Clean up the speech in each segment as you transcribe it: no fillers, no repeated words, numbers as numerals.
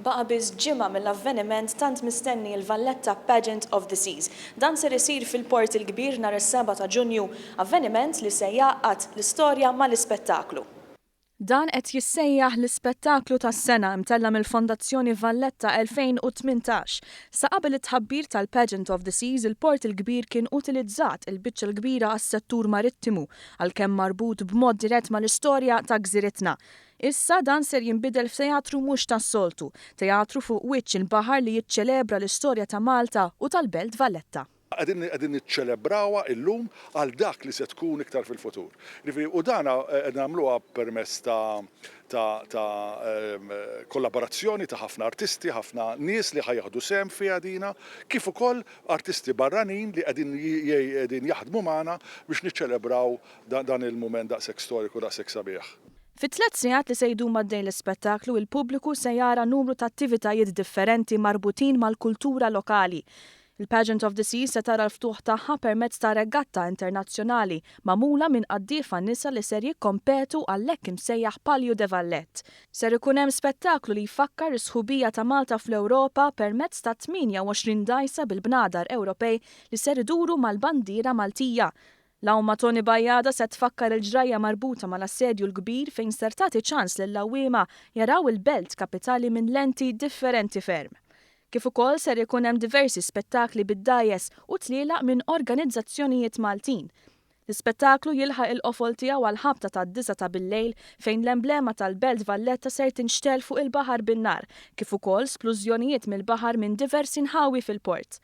Baqa' biss ġimgħa mill-avveniment tant mistenni il-Valletta Pageant of the Seas. Dan ser isir fil-Port il-Kbir nhar is-7 ta' Ġunju, avveniment li se jgħaqqad l-istorja mal-ispettaklu. Dan qed jissejjaħ l-ispettaklu tas-sena imtella' mill-Fondazzjoni Valletta 2018. Sa qabel it-tħabbir tal-Pageant of the Seas, il-Port il-Kbir kien utilizzat il-biċċa l-kbira għas-settur marittimu, għalkemm marbut b'mod dirett mal-istorja ta' gżiritna. Issa dan ser jinbidel f'teatru mhux tas-soltu, teatru fuq wiċċ il-baħar li jiċċelebra l-istorja ta' Malta u tal-Belt Valletta. Qegħdin qegħdin niċċelebrawha illum għal dak li se tkun iktar fil-futur. Jiġifieri u dan qed nagħmluha permezz ta' ta' ta' kollaborazzjoni ta' ħafna artisti, ħafna nies li ħa jieħdu sehem fiha dina, kif ukoll artisti barranin li qegħdin qegħdin jaħdmu magħna biex niċċelebraw dan il-mument daqshekk storiku, daqshekk sabiħ. Fit-tlett sigħat li se jdum għaddej l-ispettaklu, il-pubbliku se jara numru ta' attivitajiet differenti marbutin mal-kultura lokali. Il-Pageant of the Seas se tara l-ftuħ tagħha permezz ta' regatta internazzjonali magħmula minn qaddiefa nisa li ser jikkompetu għall-hekk imsejjaħ Palio de Vallette. Ser ikun hemm spettaklu li jfakkar is-sħubija ta' Malta fl-Ewropa permezz ta' 28 dgħajsa bil-bnadar Ewropej li ser iduru mal-bandiera Maltija. L-għawma Toni Bajada se tfakkar il-ġrajja marbuta mal-Assedju l-Kbir fejn ser tagħti ċans lill-għawwiema jaraw il-belt kapitali minn lenti differenti ferm. Kif ukoll ser ikun hemm diversi spettakli bid-dgħajjes u tlielaq minn organizzazzjonijiet Maltin. L-ispettaklu jilħaq il-qofol tiegħu għall-ħabta tad-disgħa ta' billejl fejn l-emblema tal-Belt Valletta ser tinxtegħel fuq il-baħar bin-nar, kif ukoll splużjonijiet mill-baħar minn diversi nħawi fil-port.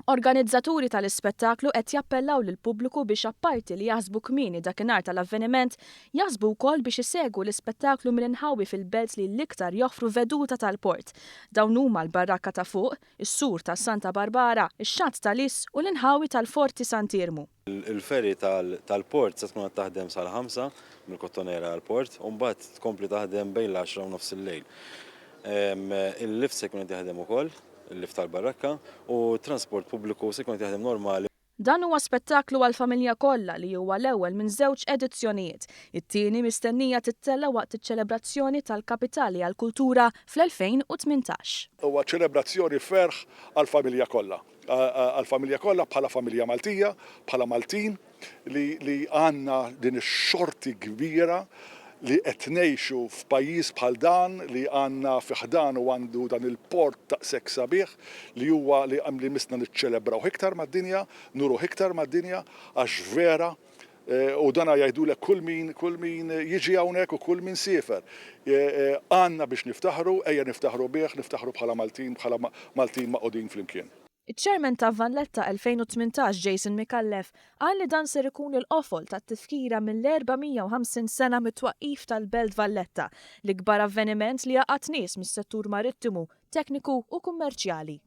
Organizzaturi tal-ispettaklu qed jappellaw lill-pubbliku biex apparti li jaħsbu kmieni dakinhar tal-avveniment, jaħsbu wkoll biex isegwu l-ispettaklu mill-inħawi fil-belt li l-iktar joffru veduta tal-port. Dawn huma l-Barrakka ta' Fuq, is-Sur ta' Santa Barbara, ix-Xatt ta' Liss u l-inħawi tal-Forti Sant'Iermu. Il-ferry tal-port se tkun qed taħdem sal-ħamsa mill-Kottonera għall-port u mbagħad tkompli taħdem bejn l-għaxra u nofs il-lejl. Il-lift se jkun qed jaħdem ukoll. il-lift tal-Barrakka, u t-transport pubbliku se jkun qed jaħdem normali. Dan huwa spettaklu għall-familja kollha li huwa l-ewwel minn żewġ edizzjonijiet. It-tieni mistennija tittella' waqt iċ-ċelebrazzjoni tal-Kapitali għall-Kultura fl-2018. Huwa ċelebrazzjoni ferħ għall-familja kollha. Għall-familja kollha bħala familja Maltija, bħala Maltin. li li għandna din ix-xorti kbira li qed ngħixu f'pajjiż bħal dan li għandna fi ħdanu għandu dan il-port daqshekk sabiħ li huwa li li missna niċċelebrawh iktar mad-dinja, nuruh iktar mad-dinja għax vera u dana jgħidulek kull min kull min jiġi hawnhekk u kull min siefer. Għandna biex niftaħru, ejja niftaħru bih, niftaħru bħala Maltin, bħala Maltin magħqudin flimkien. Iċ-Chairman ta' Valletta 2018 Jason Micallef qal li dan ser ikun il-qofol tat-tifkira mill-450 sena mit-twaqqif tal-Belt Valletta, l-ikbar avveniment li jgħaqqad nies mis-settur marittimu, tekniku u kummerċjali.